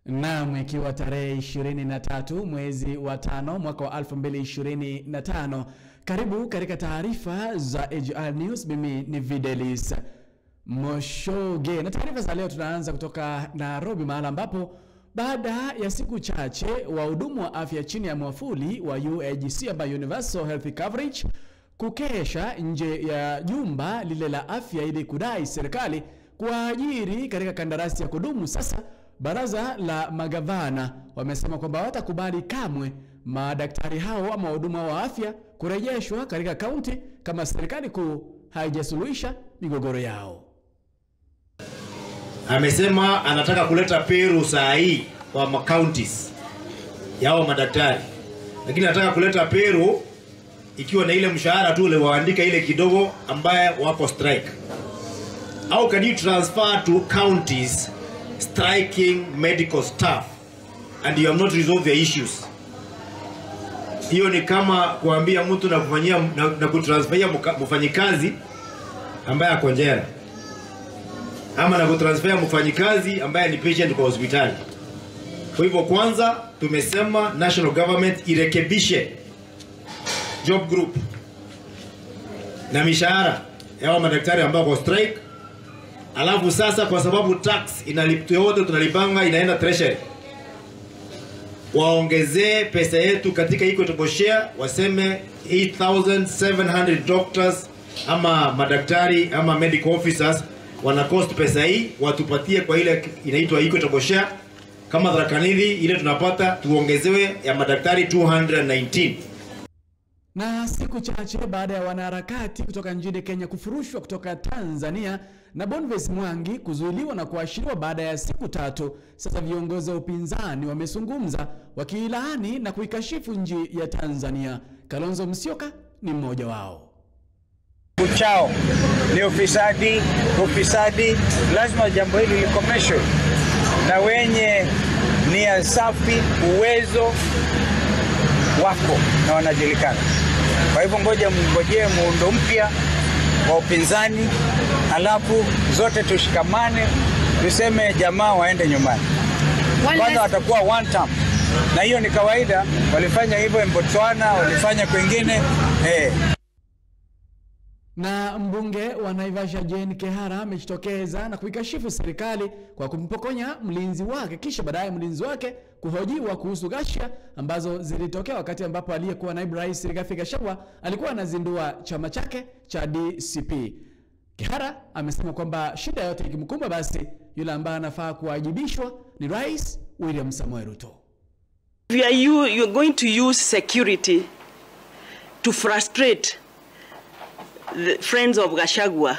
Naam, ikiwa tarehe 23 mwezi wa 5 mwaka wa 2025. Karibu katika taarifa za AGR News. Mimi ni Videlis Moshoge. Na taarifa za leo tunaanza kutoka Nairobi, mahala ambapo baada ya siku chache wahudumu wa afya chini ya mwafuli wa UHC ambayo Universal Health Coverage kukesha nje ya jumba lile la afya ili kudai serikali kuajiri katika kandarasi ya kudumu. Sasa baraza la magavana wamesema kwamba hawatakubali kamwe madaktari hao ama wahudumu wa afya kurejeshwa katika kaunti kama serikali kuu haijasuluhisha migogoro yao. Amesema anataka kuleta peru saa hii kwa counties yao madaktari, lakini anataka kuleta peru ikiwa na ile mshahara tu ile waandika ile kidogo ambaye wako strike. How can you transfer to counties striking medical staff and you have not resolved the issues? Hiyo ni kama kuambia mtu na kufanyia na kutransferia mfanyikazi ambaye ako jela, ama na kutransferia mfanyikazi ambaye ni patient kwa hospitali. Kwa hivyo kwanza tumesema national government irekebishe job group na mishahara ya madaktari ambao kwa strike. Alafu sasa kwa sababu tax inalipwa yote tunalipanga inaenda treasury, waongezee pesa yetu katika equitable share, waseme 8700 doctors ama madaktari ama medical officers wana cost pesa hii, watupatie kwa ile inaitwa equitable share. Kama Tharaka Nithi ile tunapata tuongezewe ya madaktari 219. Na siku chache baada ya wanaharakati kutoka nchini Kenya kufurushwa kutoka Tanzania na Boniface Mwangi kuzuiliwa na kuashiriwa baada ya siku tatu, sasa viongozi wa upinzani wamezungumza wakiilaani na kuikashifu nchi ya Tanzania. Kalonzo Musyoka ni mmoja wao. Uchao ni ufisadi, ufisadi. Lazima jambo hili likomeshwe, na wenye nia safi, uwezo wako na wanajulikana. Kwa hivyo ngoja mngojee muundo mpya wa upinzani, alafu zote tushikamane, tuseme jamaa waende nyumbani. Kwanza watakuwa one term, na hiyo ni kawaida, walifanya hivyo Botswana, walifanya kwingine. Na mbunge wa Naivasha Jane Kehara amejitokeza na kuikashifu serikali kwa kumpokonya mlinzi wake, kisha baadaye mlinzi wake kuhojiwa kuhusu ghasia ambazo zilitokea wakati ambapo aliyekuwa naibu rais Rigathi Gachagua alikuwa anazindua chama chake cha DCP. Kehara amesema kwamba shida yote ikimkumba basi yule ambaye anafaa kuwajibishwa ni Rais William Samoei Ruto. You are going to use security to frustrate the friends of Gachagua.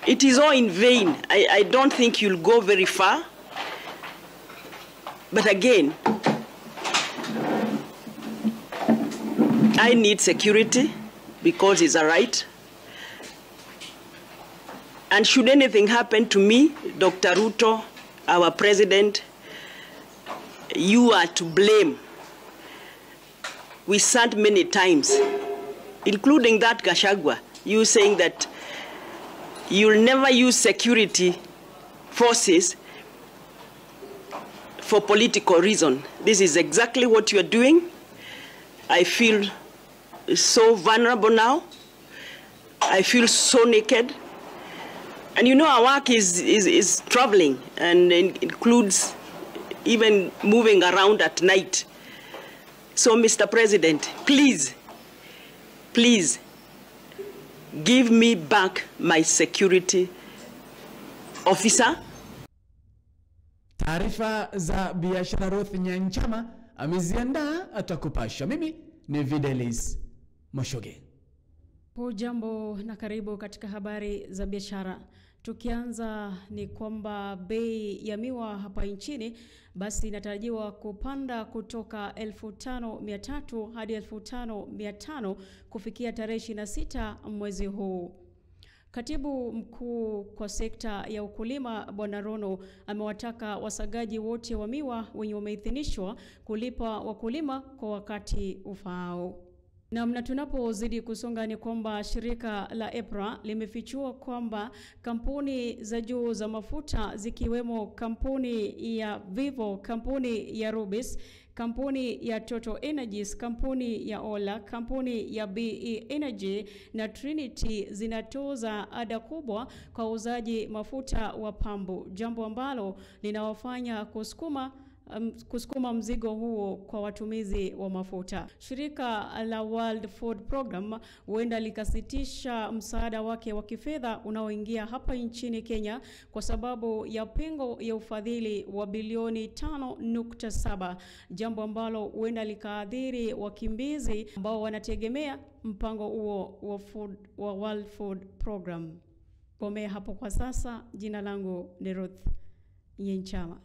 It is all in vain. I don't think you'll go very far. But again, I need security because it's a right. And should anything happen to me, Dr. Ruto, our president, you are to blame. We sat many times, including that Gachagua, you saying that you'll never use security forces for political reason. This is exactly what you are doing. I feel so vulnerable now. I feel so naked. And you know, our work is traveling and includes even moving around at night. So, Mr. President, please, please give me back my security officer. Taarifa za biashara Ruth Nyanchama ameziandaa, atakupasha. Mimi ni Videlis Moshoge. Hujambo na karibu katika habari za biashara. Tukianza ni kwamba bei ya miwa hapa nchini basi inatarajiwa kupanda kutoka 5,300 hadi 5,500 kufikia tarehe 26 mwezi huu. Katibu mkuu kwa sekta ya ukulima Bwana Rono amewataka wasagaji wote wa miwa wenye wameidhinishwa kulipa wakulima kwa wakati ufaao. Na tunapozidi kusonga ni kwamba shirika la EPRA limefichua kwamba kampuni za juu za mafuta zikiwemo kampuni ya Vivo, kampuni ya Rubis, kampuni ya Total Energies, kampuni ya Ola, kampuni ya BE Energy na Trinity zinatoza ada kubwa kwa uuzaji mafuta wa pambu, jambo ambalo linawafanya kusukuma mzigo huo kwa watumizi wa mafuta. Shirika la World Food Program huenda likasitisha msaada wake wa kifedha unaoingia hapa nchini Kenya kwa sababu ya pengo ya ufadhili wa bilioni 5.7, jambo ambalo huenda likaathiri wakimbizi ambao wanategemea mpango huo wa World Food Program. Komea hapo kwa sasa. Jina langu ni Ruth Nyenchama.